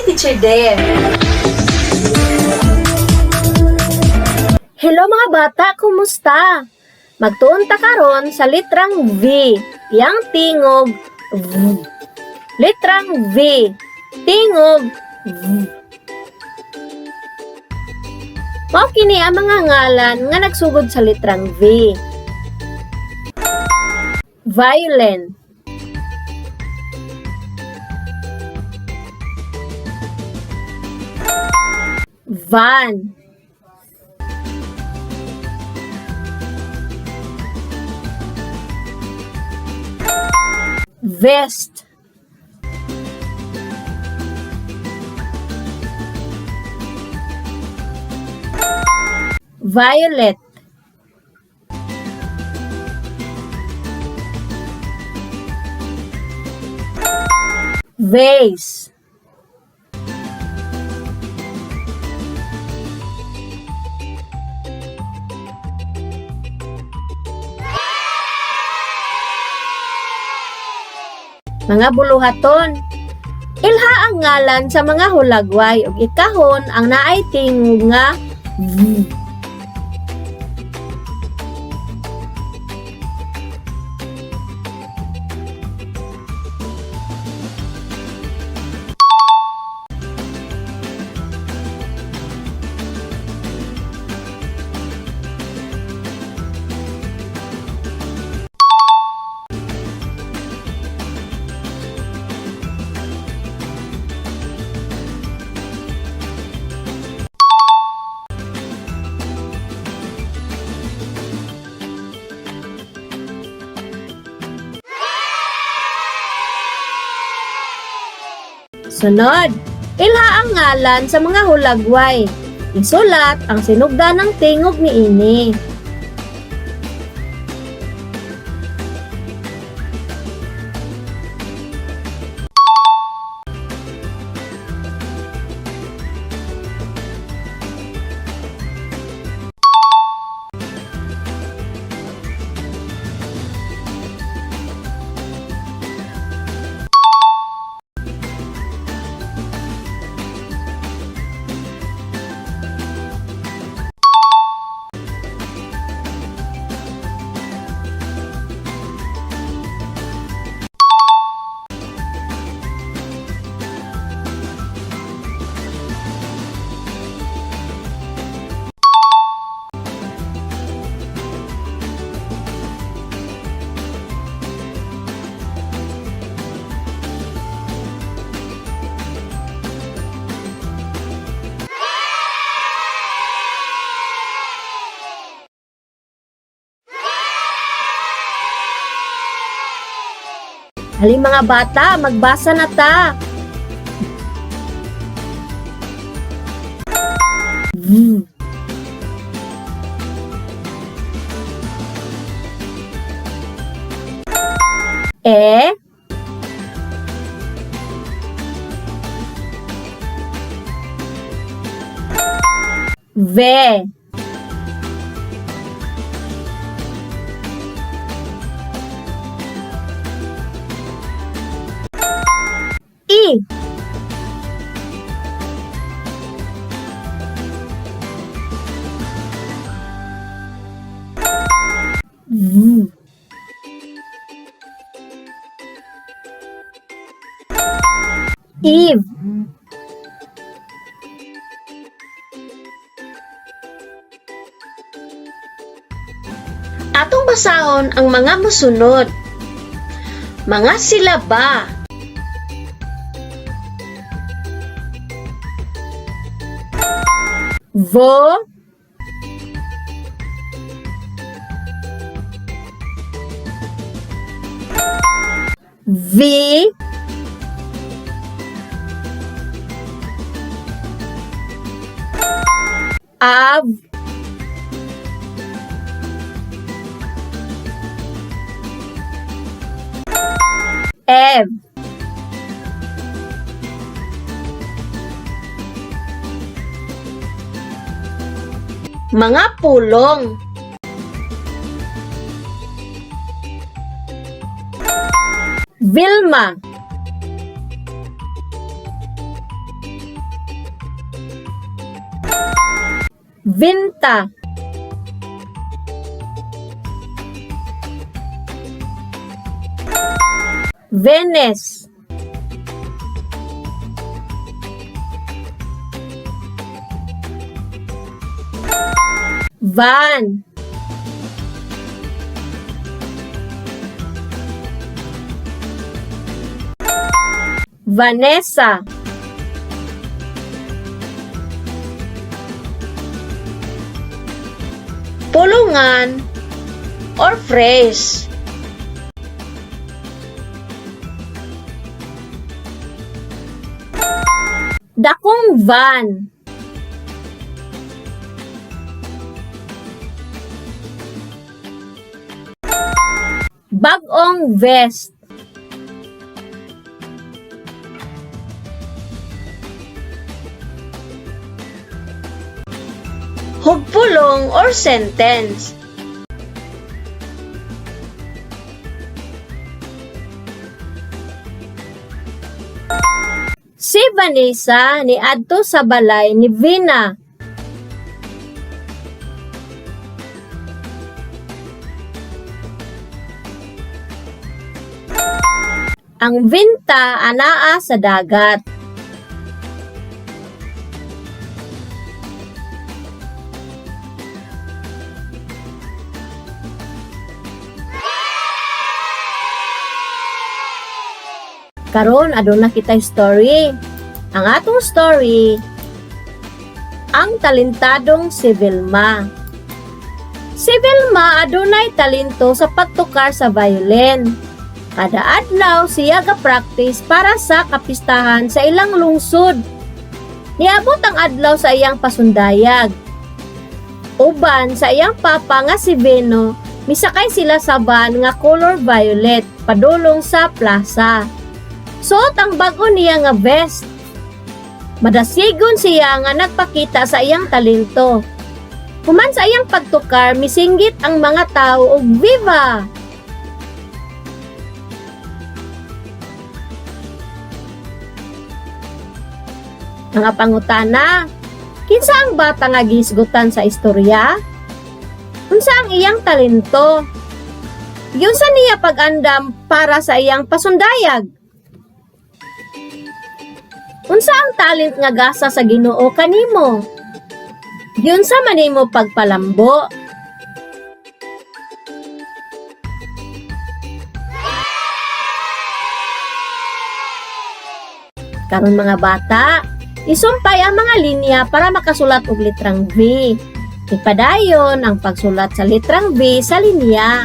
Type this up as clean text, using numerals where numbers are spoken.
Teacher Deb. Hello mga bata, kumusta? Magtuon ta karon sa litrang V, yang tingog V. Litrang V, tingog V. Mao kini ang mga ngalan nga nagsugod sa litrang V. Violin. Van. Vest. Violet. Vase. Mga buluhaton. Ilha ang ngalan sa mga hulagway ug ikahon ang naay tingog nga V. Sunod, ilha ang ngalan sa mga hulagway. Isulat ang sinugdan ng tingog niini. Hali mga bata, magbasa na ta. V. E. V. E. V. Eve. Atong basahon ang mga mosunod. Mga silaba. Vo. V. Av. Ev. Mga pulong. Vilma. Vinta. Venice. Van. Vanessa. Pulungan or phrase. Dakong van. Bag-ong vest. Hugpulong or sentence. Si Vanessa niadto sa balay ni Vina. Ang vinta anaa sa dagat. Karon aduna kitay story. Ang atong story, ang talentadong si Vilma. Si Vilma adunay talento sa pagtukar sa violin. Kada adlaw siya ga-practice para sa kapistahan sa ilang lungsod. Niabot ang adlaw sa iyang pasundayag. Uban sa iyang papa nga si Veno, misakay sila sa van nga color violet padulong sa plaza. Suot ang bag-o niya nga vest. Madasigon siya nga nagpakita sa iyang talento. Human sa iyang pagtukar, misinggit ang mga tao og "Viva!" Mga pangutana, kinsa ang bata nga gihisgutan sa istorya? Unsa ang iyang talento? Giunsa niya pag-andam para sa iyang pasundayag? Unsa ang talent nga gasa sa Ginoo kanimo? Giunsa man nimo pagpalambo? Karon mga bata, isumpay ang mga linya para makasulat og litrang V. Ipadayon ang pagsulat sa litrang V sa linya.